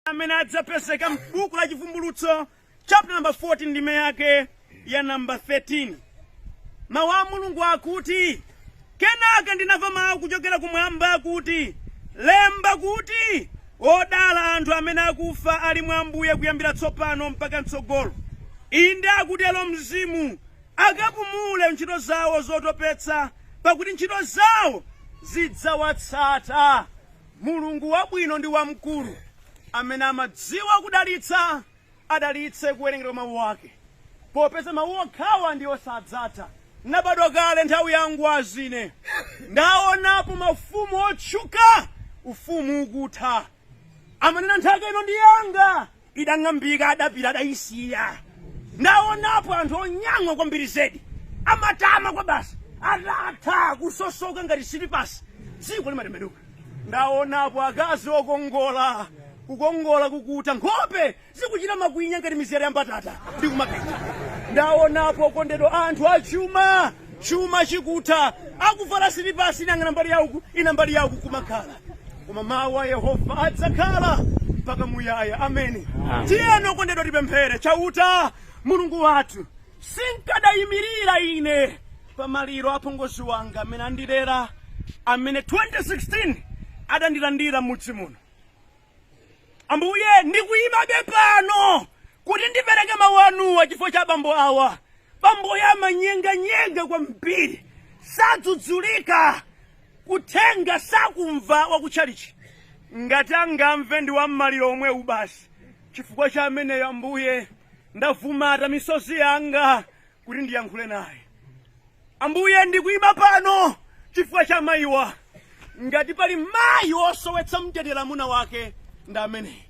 Amene adzapezeka m'buku la Chivumbulutso chapter number 14 ndime yake ya number 13. Mawu a Mulungu akuti, Kenaka ndinamva mawu kuchokera kumwamba akuti, Lemba kuti, Odala anthu amene akufa ali mwa Ambuye kuyambira tsopano mpaka mtsogolo. Inde akutero Mzimu, akapumule ntchito zawo zotopetsa, pakuti ntchito zawo zidzawatsata. Mulungu wabwino ndi wamkulu, amene amadziwa kudalitsa, adalitse kuwerengedwa kwa mawu ake, popeza mawu okhawa ndiwo sadzatha. Nabadwa kale nthawi ya ngwazi ine, ndaonapo mafumu otchuka, ufumu ukutha. Amanena nthaka ino ndi yanga, idang'ambika, adapita, adayisiya. Ndaonapo anthu onyang'wa kwambiri zedi, amatama kwa basi, atatha kusosoka ngati silipasi, dziko limatembenuka. Ndaonapo akazi okongola, kukongola kukutha, nkhope zikuchita makwinya ngati mizere ya mbatata ndi kumapita. Ndaonapo okondedwa anthu achuma, chuma chikutha, akuvala silipasi, inang'ana mbali yauku, ina mbali yauku kumakhala. Koma mawu a Yehova adzakhala mpaka muyaya. Ameni. Tiyeni okondedwa tipemphere. Chauta Mulungu wathu, sinkadayimirira ine pamaliro a pongozi wanga amene andilera, amene 2016 adandilandira m'mudzi muno. Ambuye, ndikuyimabe pano kuti ndipereke mawu anuwa chifukwa cha bambo awa. Bambo ya amanyenganyenga kwambiri, sadzudzulika, kuthenga sakumva wakutchalichi. Ngati angamve ndi wammaliro omwewu basi. Chifukwa cha ameneyo Ambuye, ndavumata misozi yanga kuti ndiyankhule naye. Ambuye, ndikuyima pano chifukwa cha mayiwa. Ngati pali mayi wosowetsa mtendere amuna wake ndi ameneyi.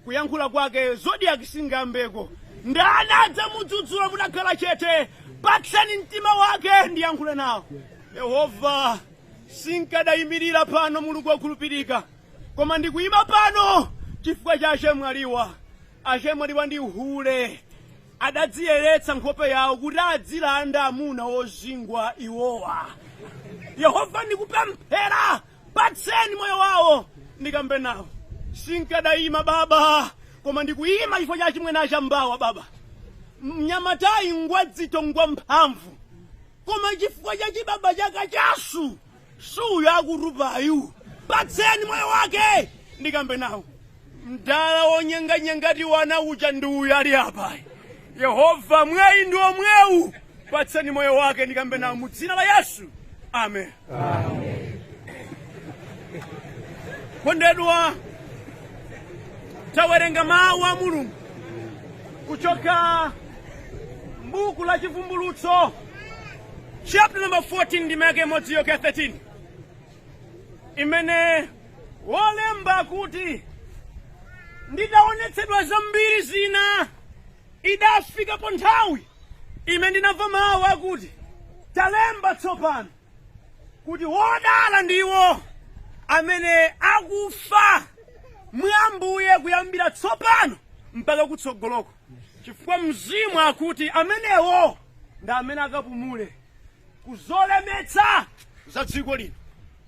Kuyankhula kwake zodiac singambeko. Ndani adzamudzudzula mutakhala chete? Patseni mtima wake ndiyankhule nawo. Yehova, sinkadayimirira pano Mulungu wokhulupirika, koma ndikuyima pano chifukwa cha achemwaliwa. Achemwaliwa ndi hule, adadziyeretsa nkhope yawo kuti adzilanda amuna ozingwa iwowa. Yehova, ndikupemphera, patseni moyo wawo ndikambe nawo. Sinkadayima baba, koma ndikuyima chifukwa cha chimwene achambawa baba. Mnyamatayi ngwadzito, ngwamphamvu, koma chifukwa cha chibaba chakachasu suyo akutupayu. Patseni moyo wake ndikambe nawo. Mdala wonyenganyenga wana uja ndi uyu ali apa. Yehova, mwayi ndi omwewu, patseni moyo wake ndikambe nawo mu dzina la Yesu, amen. Kondedwa, tawerenga mawu a Mulungu kuchoka mbuku la Chivumbulutso chapter number 14 ndime yake imodzi yokha 13, imene wolemba kuti, nditaonetsedwa zambiri zina, idafikapo nthawi ime ndinamva mawu akuti, talemba tsopano kuti wodala ndiwo amene akufa mwa Ambuye kuyambira tsopano mpaka kutsogoloko, chifukwa Mzimu akuti amenewo ndi amene akapumule kuzolemetsa za dziko lino,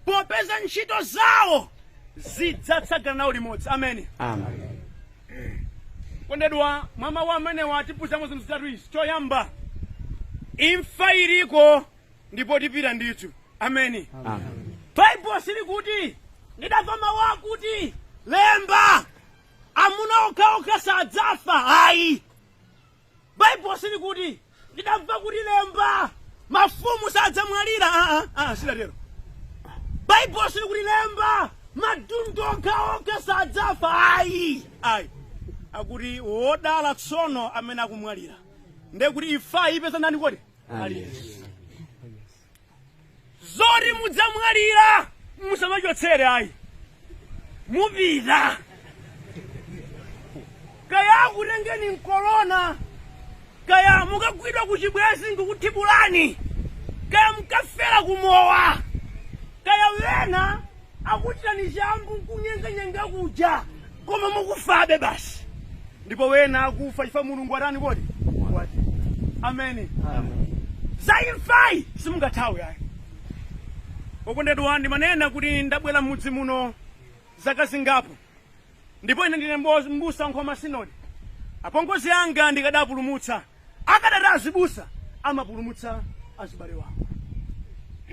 popeza ntchito zawo zidzatsagana nawo limodzi. Ameni. Amen. Kondedwa, mwa mawu amenewa tiphunziramo zinthu zitatu izi. Choyamba, imfa iliko ndipo tipita ndithu. Ameni. Amen. Baibulo silikuti ndidamva mawu akuti lemba amuna okhaokha sadzafa, ayi. Baibulo silikuti ndidamva kuti lemba mafumu sadzamwalira, sidatero. Baibulo silikuti lemba matundu okhaokha sadzafa, ayi, ayi. Akuti wodala tsono amene akumwalira. Ndiye kuti imfa ipeza ndani kodi? Aliyense. Zoti mudzamwalira musamachotsere, ayi, mupita. Kaya akutengeni mkorona, kaya mukagwidwa ku chibwezi nkukuthibulani, kaya mukafera kumowa, kaya wena akuchitani chambu nkunyenganyenga kuja, koma mukufabe basi. Ndipo wena akufa chifukwa Mulungu atani kodi? Wati. Ameni. Za imfayi simungathawe, ayi. Okondedwa, ndimanena kuti ndabwera m'mudzi muno zaka zingapo. Ndipo ine ndine mbusa Nkhoma Sinodi. Apongozi anga ndikadapulumutsa, akadati azibusa amapulumutsa azibale wawo.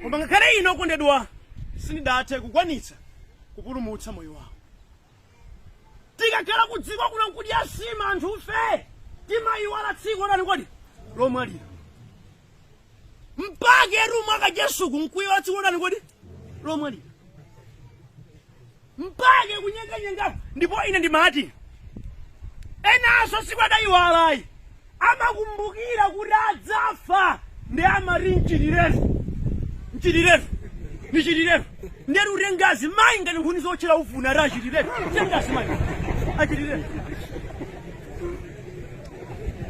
Koma ngakhale ine okondedwa sindidathe kukwanitsa kupulumutsa moyo wawo. Tikakhala ku dziko kuno nkudya nsima anthufe timayiwala tsiku lotani kodi lomwalira. Mpake mwakadya suku nkuyiwala tsiku lotani kodi lomwalira. Mpake kunyenganyengapo. Ndipo ine ndimati enanso siku adayiwalayi amakumbukira kuti adzafa ndi amati mchitiretu mchitiretu nichitiretu ndeti utengazi mayi ngati nkhuni zotchera ufuna ati achitiretu tengazi mayi achitiretu.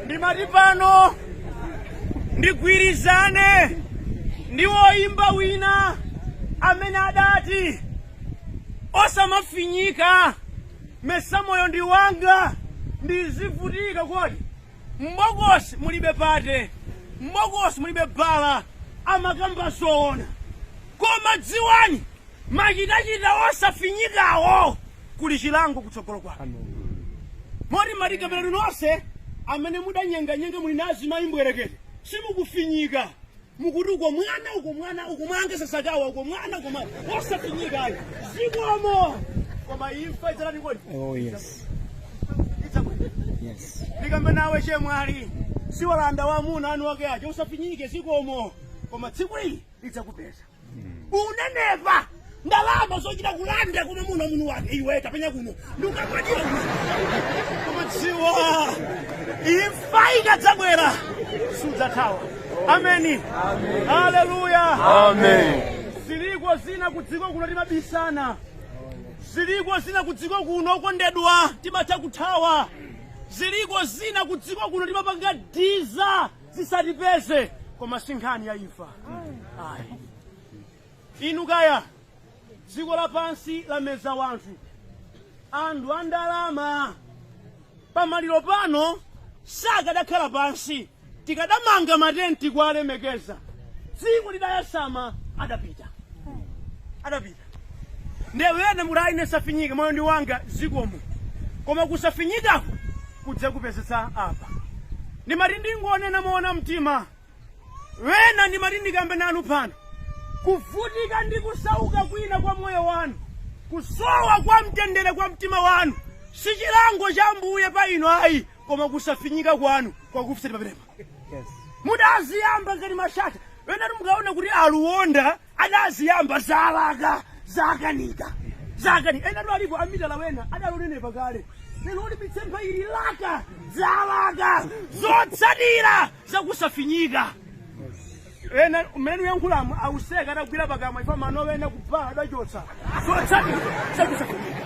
Ndimati pano ndigwirizane ndi woyimba wina amene adati osamafinyika mesa moyo ndi wanga ndizivutika kodi mbokosi mulibe pate mbokosi mulibe bala amakamba zoona. Koma dziwani machitachita osafinyikawo kuli chilango kutsogolo kwake. Moti matikapera nonse amene mudanyenganyenga muli nazi mayimbwerekete simukufinyika mukuti uko mwana uko mwana uko mwange sasakawa uko mwana uko mwana osafinyika ayi zikomo. Koma imfa idzatani kodi? Oh yes. Idzabwera. Yes. Ndikambe nawe chemwali siwalanda wamuna anu wake aja usafinyike zikomo. Koma tsiku ili lidzakupeza. Unenepa ndalama zochita kulanda koma muna munu wake iwe tapenya kuno ndikakwadira kuno. Koma dziwa imfa ikadzabwera sudzathawa. Ameni. Haleluya. Amen. Ziliko zina kudziko kuno timabisana. Ziliko zina kudziko kuno okondedwa timatha kuthawa. Ziliko zina kudziko kuno timapanga diza zisatipeze. Koma si nkhani ya imfa. Ayi. Inu kaya dziko lapansi lameza wanthu anthu andalama pamaliro pano sakadakhala pansi tikadamanga matenti kuwalemekeza dziko lidayasama adapita adapita. Ndiye wena muli ine safinyika moyo ndi wanga zikomo. Koma kusafinyikako kudzakupezetsa apa. Ndimati ndingonena moona mtima wena ndimati ndikambe nanu pano kuvutika ndi kusauka kwina kwa moyo wanu kusowa kwa mtendere kwa mtima wanu si chilango cha Ambuye pa inu ayi koma kusafinyika kwanu kwakufisati paperepa. Yes. Mudaziyamba ngati mashata wena mukaona kuti aluwonda adaziyamba zalaka zakanika zakanika ena alipo amitala wena adalonenepa kale lero uli mitsempha ili laka zalaka zotsatira zakusafinyika. Ena mmene uyankhulamu auseka adagwira pakamwa ifa mano wena kubvala adachotsa zotsatira zakusafinyika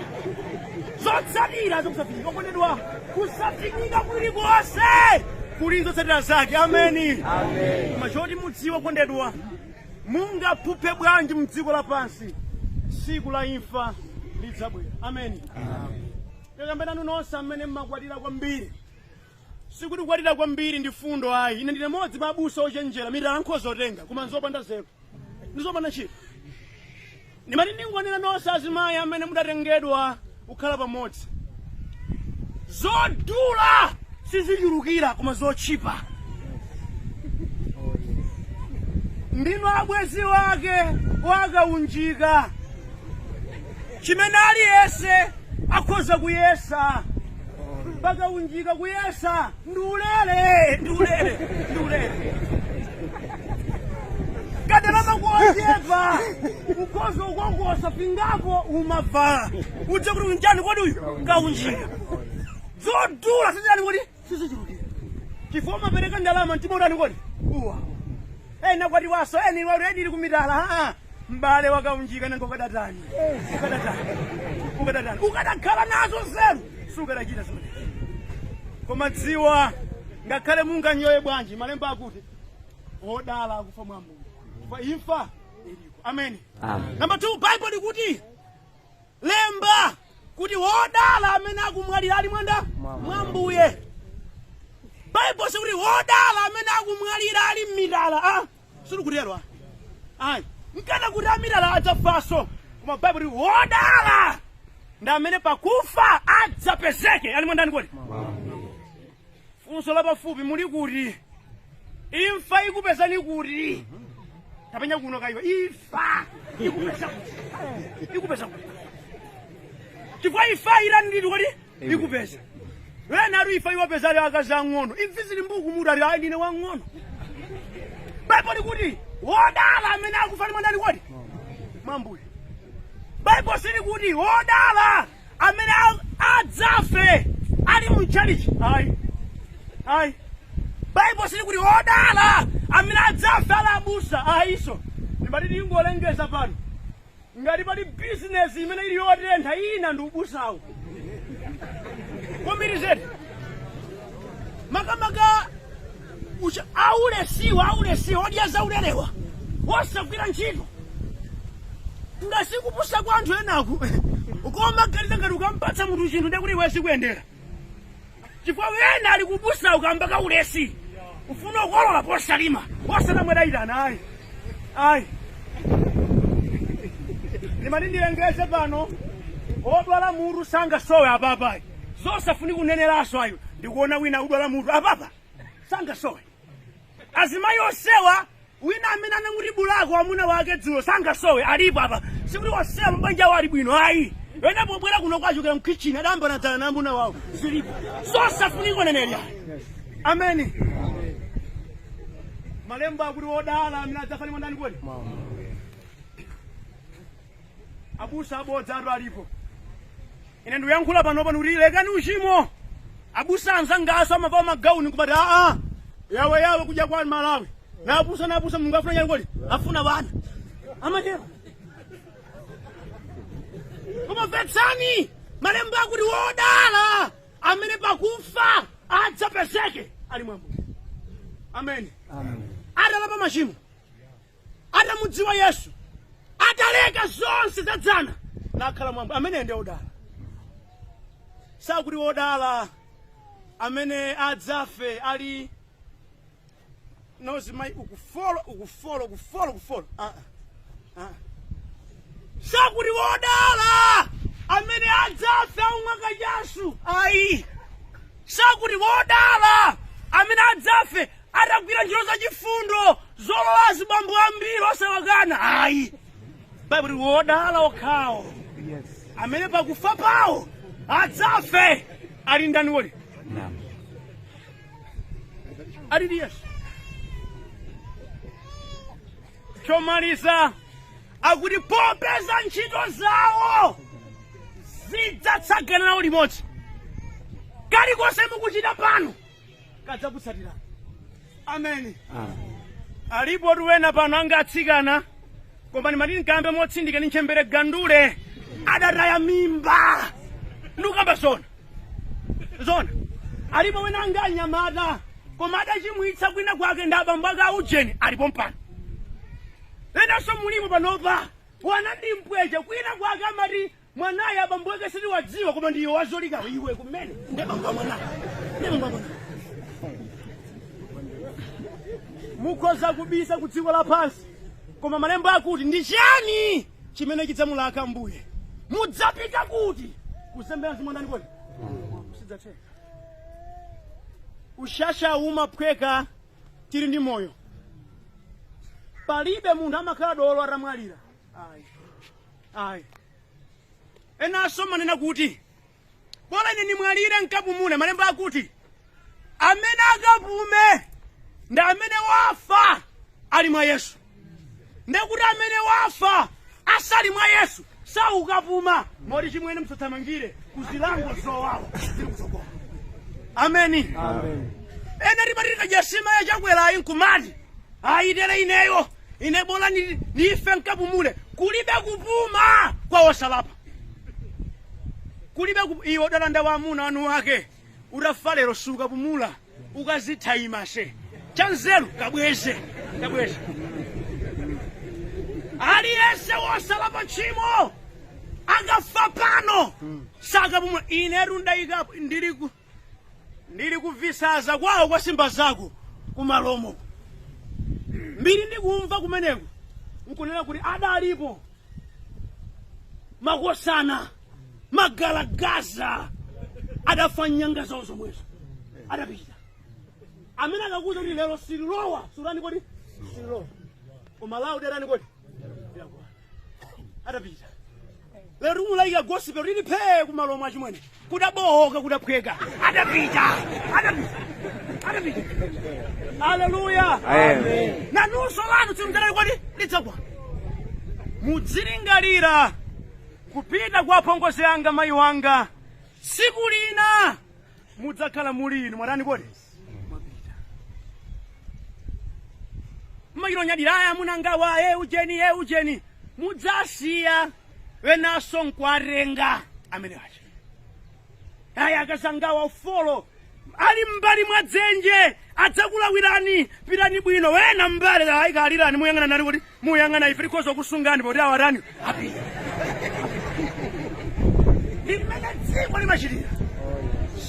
zotsatira zakusafinyika. Okondedwa kusafinyika kulikonse kuli zotsatira zake. Ameni. Koma choti mudziwe okondedwa mungaphuphe bwanji mdziko lapansi tsiku la imfa lidzabwera. Ameni. Ndikambena nonse amene mmakwatira kwambiri sikuti kukwatira kwambiri ndi fundo ayi. Ine ndine modzi mwa abusa ochenjera mitala nkhoza otenga koma nzopanda zero ndizopanda ntchito. Ndimati ndingonena nonse azimayi amene mudatengedwa kukhala pamodzi zodula sizichulukira koma zotchipa. Ndinu abwezi wake wakaunjika chimene aliyense akhoza kuyesa pakaunjika kuyesa ndi ulere ndi ulere ndi ulere kadalama kuochepa ukhoza ukongosa pingapo umavala udze kuti unjani kodi uyu kaunjika zodula sizilani kodi sizichulukira chifukwa umapereka ndalama mtima utani kodi uwa ena kwati waso eni eni ili kumitala mbale wakaunjika nango ukadatani ukadatani ukadatani ukadakhala nazo zeru sukadachita zimenezi. Koma dziwa ngakhale munganyoye bwanji malemba akuti odala akufa mwa Ambuye kwa imfa iliko. Ameni. Amen. Number 2 Bible likuti lemba kuti wodala amene akumwalira ali mwanda mwa Ambuye. Bible sikuti wodala amene akumwalira ali m'mitala silikutero ayi nkana kuti amitala adzafaso koma Bible likuti wodala Ndi amene pakufa adzapezeke ali mwandani kodi? Funso lapafupi, muli kuti? Imfa ikupezani kuti? Tapenya kuno kaiwa. Imfa ikupeza kuti? Ikupeza kuti? Chifukwa imfa irani nditu kodi ikupeza wena atu imfa iwapeza ali akazi ang'ono. Imvi zili mbuku mutu, ali, "Ayi, ndine wang'ono." Baibo likuti wodala amene akufa ali mwandani kodi? Mwambuye. Baibo sili kuti wodala amene adzafe ali mchalichi, ayi, ayi. Baibo sili kuti wodala amene adzafe ali abusa, ayiso. Ndimati ndingolengeza pano, ngati pali bizinesi imene ili yotentha ina ndi ubusawo kwambiri zedi, makamaka aulesiwa, aulesiwa odya zaulelewa, wosagwira ntchito. Ngasikupusa kwa anthu enaku, ukomaganiza ngati ukampatsa munthu chinthu ndekuti iwe sikuyendera, chifukwa wena ali kubusa ukamba kaulesi, ufuna ukolola posalima, osatamwedayitana, ayi, ayi. Ndimati ndilengeze pano, odwala mutu sangasowe apapayi, zosafuni kuneneranso ayo. Ndikuona wina akudwala mutu apapa, sangasowe. Azimayi osewa, wina amene anamuti bulako amuna wake dzulo sangasowe, alipo apa. Sikuti osewa mabanja awo ali bwino, ayi. Wena pobwera kuno kwachokera mkichini, adambanadzana na amuna wawo, zilipo, zosafuni kunenera. Ameni. Malemba akuti wodala amene adzafa ndi mwandani kodi? Abusa abodza atu alipo. Ine ndikuyankhula panopa kuti lekani uchimo. Abusa anzangaso amavala magauni kumati, "Aa, yawe yawe, kudya kwa Malawi napusa napusa. Mulungu afuna chani kodi? Afuna bana." Amatero. Koma mvetsani, malemba akuti wodala amene pakufa adzapezeke ali mwambuye. Amen. Atalapa machimo, atamudziwa Yesu, ataleka zonse zadzana nakhala mwambo, amene ndiye wodala. Sakuti wodala amene adzafe ali nozimayi ukufolo ukufolo ukufolo ukufolo. Ah, ah. Sakuti wodala amene adzafe aumwa kachasu, ayi. Sakuti wodala amene adzafe atagwira ntchito zachifundo zolola azibambo ambiri osawakana, ayi. Baibulo wodala okhawo amene pakufa pawo adzafe ali ndani woli? Ali ndi Yesu. Chomaliza, akuti popeza ntchito zawo zidzatsagana nawo limodzi. Kalikonse mukuchita pano kadzakutsatirani. Ameni. Alipo tuwena pano anga atsikana, koma ndimati nkambe motsindika ndi ntchembere gandule adataya mimba. Ndikukamba zona zona. Alipo wena anga anyamata, koma adachimwitsa kwina kwake ndi abambo ake aujeni, alipo mpano. Enanso mulipo panopa, wana ndi mpweche kwina kwake, amati mwanayi abambo ake sitiwadziwa, koma ndiye wazolikawo iwe kumene ndi bambo a mwanayi, ndi bambo a mwanayi. Mukhoza kubisa ku dziko lapansi, koma malemba akuti ndi chani chimene chidzamulaka Mbuye? Mudzapita kuti kuzembera mzimu ndani kodi? Sidzatheka. Ushasha umaphweka tili ndi moyo. Palibe munthu amakhala dolo atamwalira, ayi, ayi. Enanso manena kuti bola ine nimwalire nkapumule. Malemba akuti amene akapume ndi amene wafa ali mwa Yesu. Ndekuti amene wafa asali mwa Yesu saukapuma. Moti chimwene, msathamangire kuzilango zowawa zili kutsogolo. Ameni. Ena timati tikadya sima yachakwerayi nkumati, "Ayitere ineyo, ine bola nife nkapumule." Kulibe kupuma kwa osalapa, kulibe. Iwe udalanda wamuna wanu wake, utafa lero sukapumula, ukazitha imase chanzeru. Kabweze, kabweze. Aliyense wosalapa tchimo akafa pano sakapumula. Inetu ndayikapo, ndili kuvisaza kwawo kwa simba zako kumalomo. Mbiri ndikumva kumeneko nkunena kuti adalipo makosana. Magalagaza adafa nyanga zawo zomwezo, adapita. Amene akakuza kuti lero sililowa, sulani kodi sililowa, koma lawo derani kodi adapita. Lero timulayika gospel lili phee kumalomo achimwene, kudabowoka, kudaphweka, adapita, adapita, adapita. Aleluya. Amen. Nanunso lanu tsiku kodi lidzakwana. Mudzilingalira kupita kwa apongozi anga, mayi wanga, tsiku lina mudzakhala muli inu mwatani kodi mwapita. Mmayilonyadira aya munangawa e ujeni e ujeni, mudzasiya wenaso nkwarenga amene acha. Aya akazangawa ufolo ali mbali mwa dzenje adzakulawirani, pitani bwino. Wena mbali ayikalirani, muyang'ana nani kuti muyang'ana ife tikhoza kusungani poti awatani apita. Limene dziko limachitira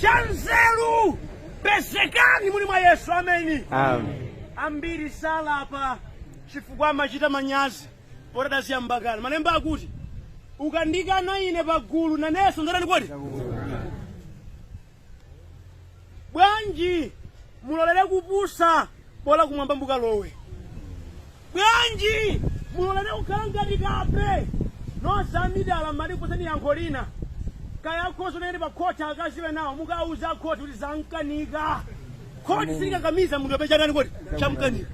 chanzeru, pezekani muli mwa Yesu. Ameni. Amen. Ambiri salapa chifukwa amachita manyazi poti adaziyambakana. Malemba akuti ukandikana ine pagulu, nanenso ndatani kodi? Bwanji mulolere kupusa, bola kumwamba mukalowe? Bwanji mulolere kukhala ngati kape? Nonse amidala malikuseni yankho lina kaya akhoza unene pa khoti, akaziwe nawo mukauza khoti kuti zamkanika. Khoti silikakamiza munthu ape chatani kodi chamkanika.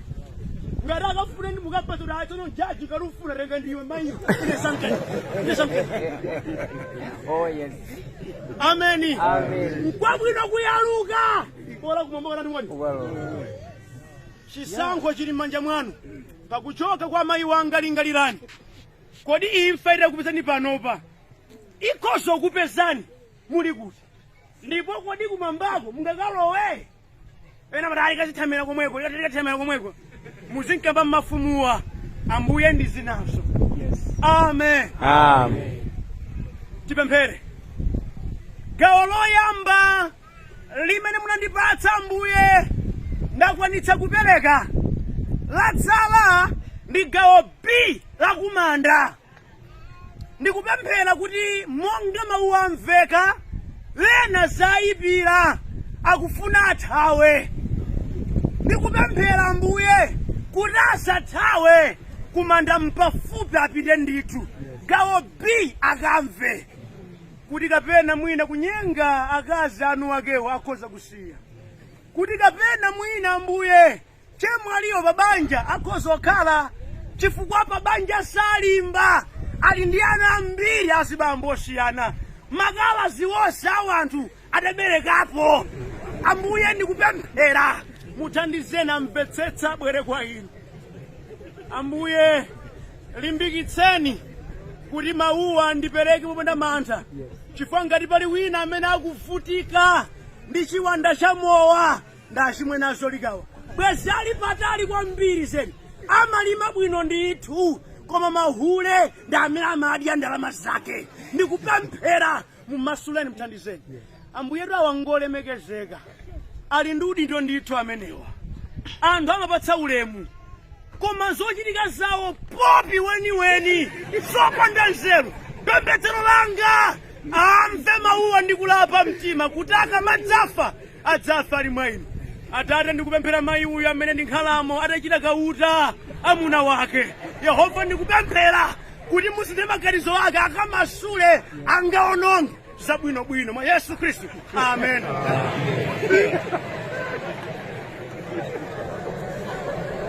Ngati akafuna ndi mukapasa kuti atsono jaji kalufuna tenga ndiwe mayiyo, ine samkanika, ine samkanika. Oh yes. Ameni. Amen. Nkwabwino kuyaluka, bola kumwamba katani kodi. Well. Chisankho chili m'manja mwanu. Pakuchoka kwa mayi wanga, lingalirani, kodi imfa itakupezani panopa ikhoza kukupezani muli kuti? Ndipo kodi kumwambako mungakalowe? Ena mati ali kazithamira komweko, ikathamira komweko, muzinkamba mmafumuwa. Ambuye ndi zinazo. Amen. Amen. Tipemphere. Gawo loyamba limene munandipatsa Ambuye ndakwanitsa kupereka, latsala ndi gawo B lakumanda. Ndikupemphera kuti monga mawu amveka, lena zayipira akufuna athawe, ndikupemphera Ambuye kuti asathawe, kumanda mpafupi, apite ndithu. Gawo B akamve kuti kapena mwina kunyenga akazi anu akewo akhoza kusiya, kuti kapena mwina Ambuye chemwaliyo pabanja akhoza kukhala, chifukwa pabanja salimba, ali ndi ana ambiri azibambo osiyana, makalazi wonse a anthu adaberekapo. Ambuye, ndikupemphera muthandizeni amvetsetsa, abwere kwa inu. Ambuye, limbikitseni kuti mawuwa ndipereke popanda mantha, chifukwa ngati pali wina amene akuvutika ndi chiwanda cha mowa, ndachimwe nazo likawa bwezi ali patali kwambiri zeni, amalima bwino ndithu, koma mahule ndi amene amadya ndalama zake. Ndikupemphera mumasuleni, mthandizeni. Ambuyetu awangolemekezeka, ali ndi udindo ndithu amenewa, anthu amapatsa ulemu, koma zochitika zawo popi weniweni zopanda nzeru. Pembedzero langa amve mawuwa ndi kulapa mtima kuti akamadzafa adzafa ali mwa inu. Atate, ndikupemphera mayi uyu amene ndi nkhalamo atachita kauta amuna wake. Yehova, ndikupemphera kuti musinthe maganizo ake, akamasule angaononge zabwinobwino mwa Yesu Khristu. Amen.